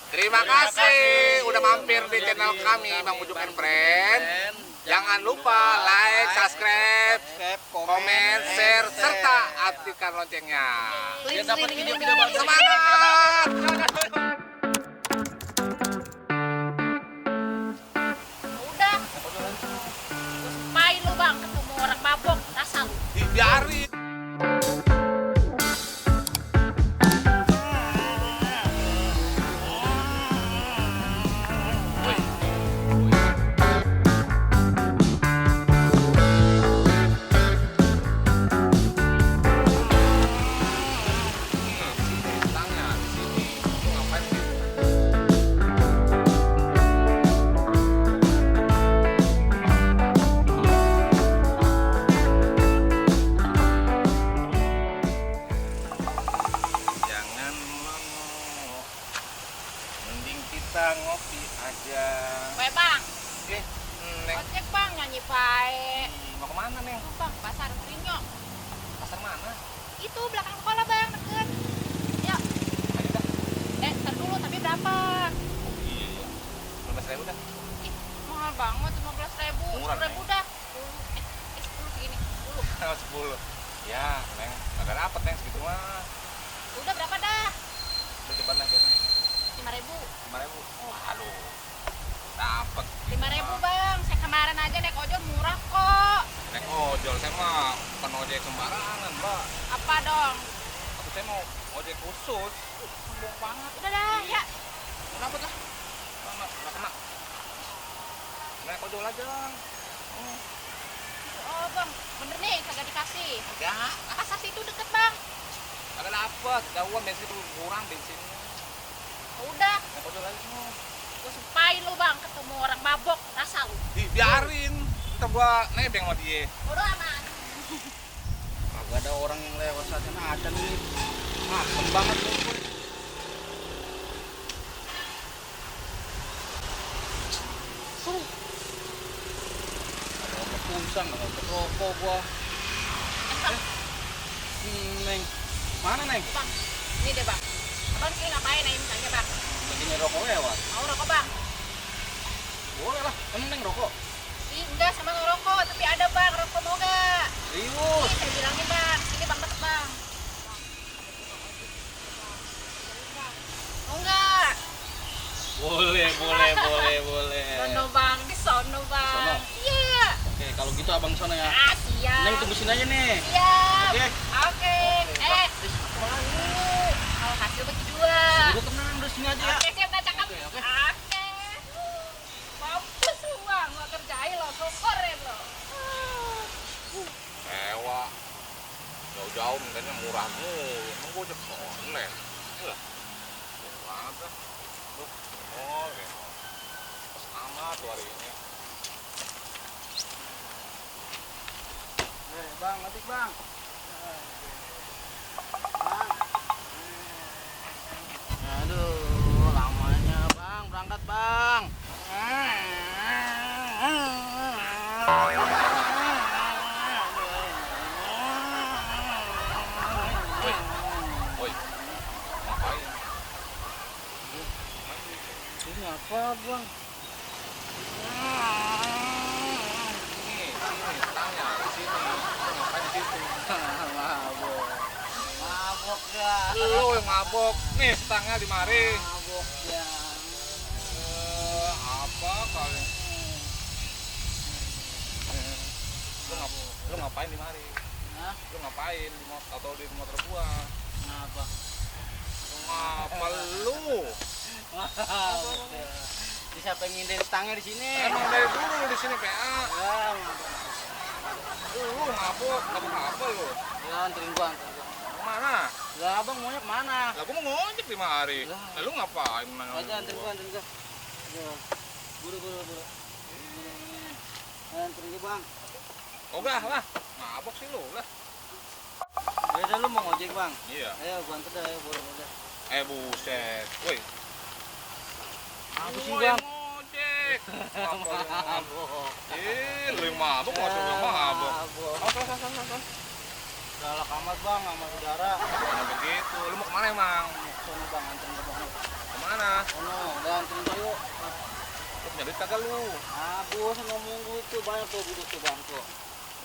Terima kasih udah mampir di channel kami Bang Ujuk and Friend. Jangan lupa like, subscribe, komen, share, serta aktifkan loncengnya. Biar dapat video-video baru. Semangat! Udah. Main lu bang, ketemu orang mabok, asal. Biarin. Kita ngopi aja. Baik bang, Neng, ojek bang nyanyi baik. mau kemana Neng? Tuh bang, pasar Rinyo. Pasar mana? Itu belakang sekolah bang, deket. Ya, Ayo dah. ntar dulu, tapi berapa? Oh iya, 15.000 dah. Ih, mahal banget, 15.000. Murah, 10.000 Neng. dah. 10 segini, 10. 10. Ya, Neng, agak dapet Neng segitu mah. Udah berapa dah? Udah coba Neng, 5.000. 5.000. Aduh, dapet. 5.000 bang, saya kemarin aja naik ojol murah kok. Naik ojol, saya mah bukan ojek sembarangan, Mbak. Apa dong? Tapi saya mau ojek khusus. Sombong banget. Udah dah, ya. Kenapa dah? Nggak kena. Naik ojol aja. Oh bang, bener nih, kagak dikasih. Ya, Pasar situ deket bang. agak dapet. Jauhan bensin tuh kurang bensinnya. Udah, Naik ojol aja semua. gue sumpahin lu bang, ketemu orang mabok, rasa lu. Biarin. Kita gua nebeng sama dia. Udah aman. Kagak ada orang yang lewat saat ini ada nih. Masem banget lu. Ada obat pulsa, nggak obat rokok gua. Neng, mana Neng? Bang, ini deh bang. Abang sini ngapain aja misalnya bang? Begini rokok lewat. Mau rokok bang? Boleh lah, emang Neng rokok? Ih, enggak sama ngerokok, tapi ada bang, rokok mau gak? Serius? Ih, saya bilangin bang, sini bang deket bang. Mau nggak? Boleh. Sono bang, di sono bang. Sono? Iya. Oke, kalau gitu abang sana ya. Ah, siap. Neng tunggu sini aja nih. Siap. Oke. Oke. Pulang dulu. Kalau hasil bagi dua. Udah tenang, udah sini aja ya. Oke, siap, dah cakep. Oke. Oke. Mampus lu bang, gua kerjain lo, syukurin lo. Sewa. Jauh-jauh mintanya murah mulu. Emang gua ojek online. Lah. Banget dah. Tuh. Oh, ya. Pas amat tuh hari ini. Bang, ngetik bang. Aduh, lamanya bang, berangkat bang. Woi. Ngapain? Ini apa bang? Sini, tanya di sini. Ngapain di situ? Mabok. Mabok ya. Lu yang mabok. Nih, setangnya di mari. Mabok ya. Apa kali? Lu ngapain di mari? Hah? Lu ngapain di motor atau di motor gua? Ngapa? Ngapa lu? Mabok ya. Di siapa yang ngindarin stangnya di sini? Emang dari dulu di sini PA. Ya, mabok. Lu mabok apa lu? Ya, anterin gua. Kemana? Lah, abang maunya kemana? Lah gua mau ngojek di mari. Lah. Lah lu ngapain? Aja anterin gua. Ayo. Buru. Anterin gua bang. Ogah lah. Mabok sih lu lah. Udah lu mau ngojek bang? Iya. Ayo gua anter dah, ayo buru. Buset. Woi. Apa sih Gua bang? yang ngojek. Apa lu yang mabok? Mabok. Lu yang mabok masuk lu mabok. Mabok. Awas. Galak amat bang sama saudara. Jangan begitu. Lu mau kemana emang? Sono bang, anterin gua bang. Kemana? Sono. punya duit kagak lu? Ah, bosan ngomong gitu, banyak tuh duduk tuh bang tuh.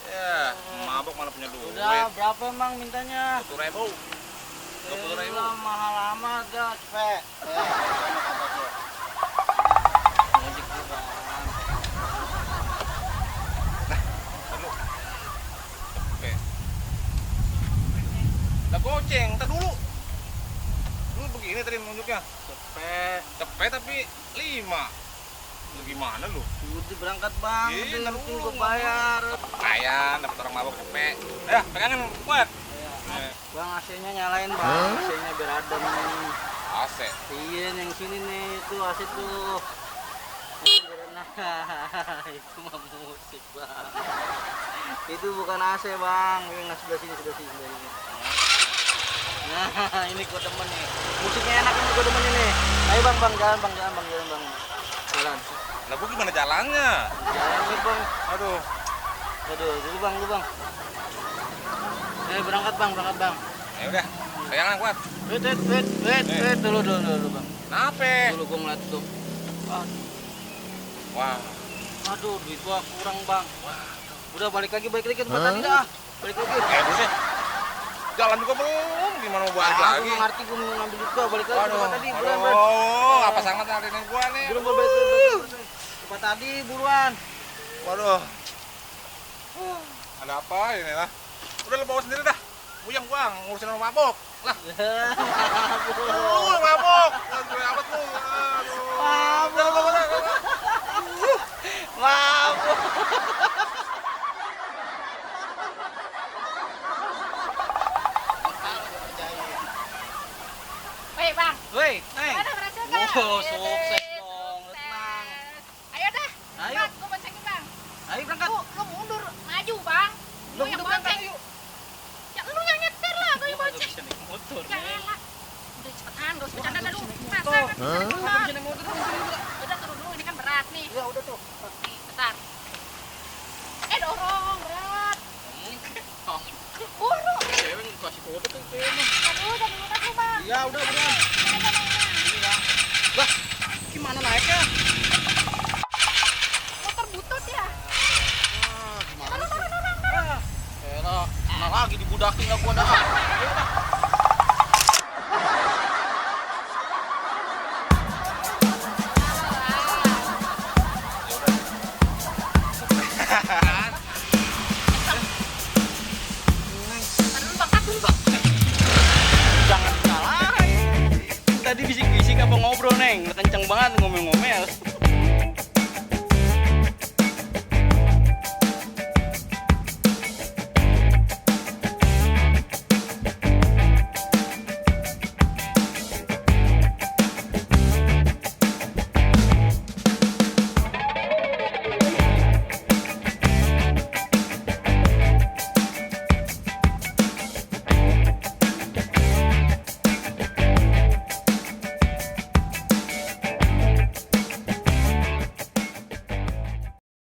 Ya, mabok mana punya duit. Udah, berapa emang mintanya? 20.000. 20.000. Mahal amat dah, cepet. Ngojek tuh bang. Lalu. Oke. Lah goceng, entar dulu. Lu begini tadi nunjuknya. Cepet. Cepet tapi 5. Lu gimana lu? Udah berangkat bang, Iya, udah ntar nanti dulu, gue bayar. Ayam dapat orang mabok cepet. Ya, pegangin kuat. Bang AC-nya nyalain bang, AC-nya biar adem. AC. Iya yang sini nih, itu AC tuh. Nah, itu mah musik bang. Itu bukan AC bang, yang sebelah sini, sebelah sini. Nah, ini gue demen nih. Musiknya enak ini gue demen ini. Ayo bang, jalan bang. Jalan. Lah gua gimana jalannya? Jalan nih bang. Aduh. Dulu bang. Berangkat bang. Ya udah, pegangan kuat. Wait, dulu bang. Kenapa? Dulu gue ngeliat tuh. Wah, Aduh, duit gua kurang bang. Udah balik lagi ke tempat tadi dah. Balik lagi. buset. Jalan juga belum, gimana mau balik Aku lagi? nggak ngerti gue mau ngambil duit gua, balik lagi ke tempat tadi. Buruan. Apa sangat ngadain gua nih? Belum balik. Tempat tadi buruan. Waduh. Ada apa ini lah? Udah lu bawa sendiri dah. Buyang gua ngurusin orang mabok. Lah, lu mabok. Gue amat lu. Aduh. Udah. Mabuk. Weh bang, Woi, Neng. ada berhasil nggak? Oh, sukses dong. Tenang. Ayo dah. Ayo. Bang, gue boncengin bang. Ayo berangkat. Lu mundur, maju bang. Lu yang udah berangkat, bonceng. Ya lu yang nyetir lah, gue yang bonceng. Bisa naik motor, Ya Neng. elah. Udah cepetan, gak usah bercanda dah lu. bisa naik Masa motor. kan bisa Bisa naik motor. Udah turun dulu, ini kan berat nih. Ya udah tuh. Nih, bentar. Dorong, berat. Buru. Cewek kasih kode tuh kayaknya. Aduh, jadi lunas lu bang. Ya udah. Ini abangnya. Ini bang. Lah, gimana naiknya? Motor butut ya. Gimana Dorong, sih? dorong, dorong. Elah, nah lagi dibudakin gak gua dah. Ayo dah. Jangan disalahin. Tadi bisik-bisik apa ngobrol, Neng? Kenceng banget ngomel-ngomel.